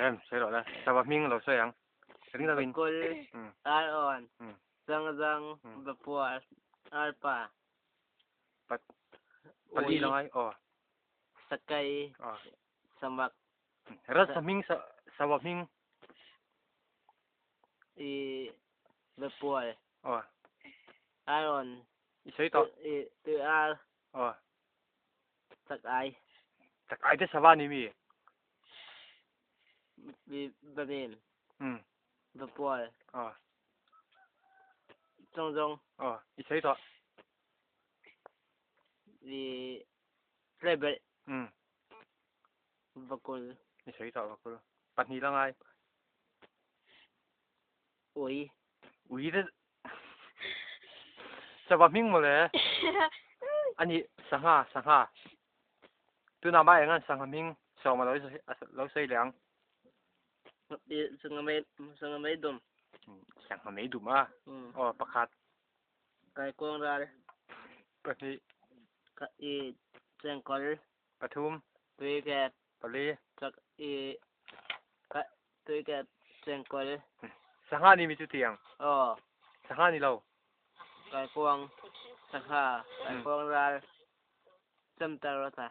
Lem, sawi rawh la. Sava hming lo sawi ang. Ring lovin. Bakul, Arawn, Zangzang, Bapuar, Arpa. Pat, pali la ngai, aw. Sakai, Samak. Rasa hming, sava hming. I Bapuar. Aw. Arawn. I sawi tawh. I Tuiar. Aw. Chakai. Chakai te sava ni mi? Bamen. Bapual. Aw. Chawngzawng. Aw, i sawi tawh. I Tlebelh. Vakul. I sawi tawh vakul. Pahnih la ngai. Ui. Ui te Sava hming mawle. Ani sangha sangha. Tunah mah engan sangha hming sawm a lo lo sawi leh ang. Sangha mei sangha mei dum. Sangha mei dum a. Aw pakhat. Kaikuang ral. Pahnih. I chengkawl. Pathum. Tuikep. Pali. Chak i tuikep chengkawl. Sangha ni mi chu tiang. Aw. Sangha ni lo. Kaikuang sangha kaikuang ral chemtar rawta.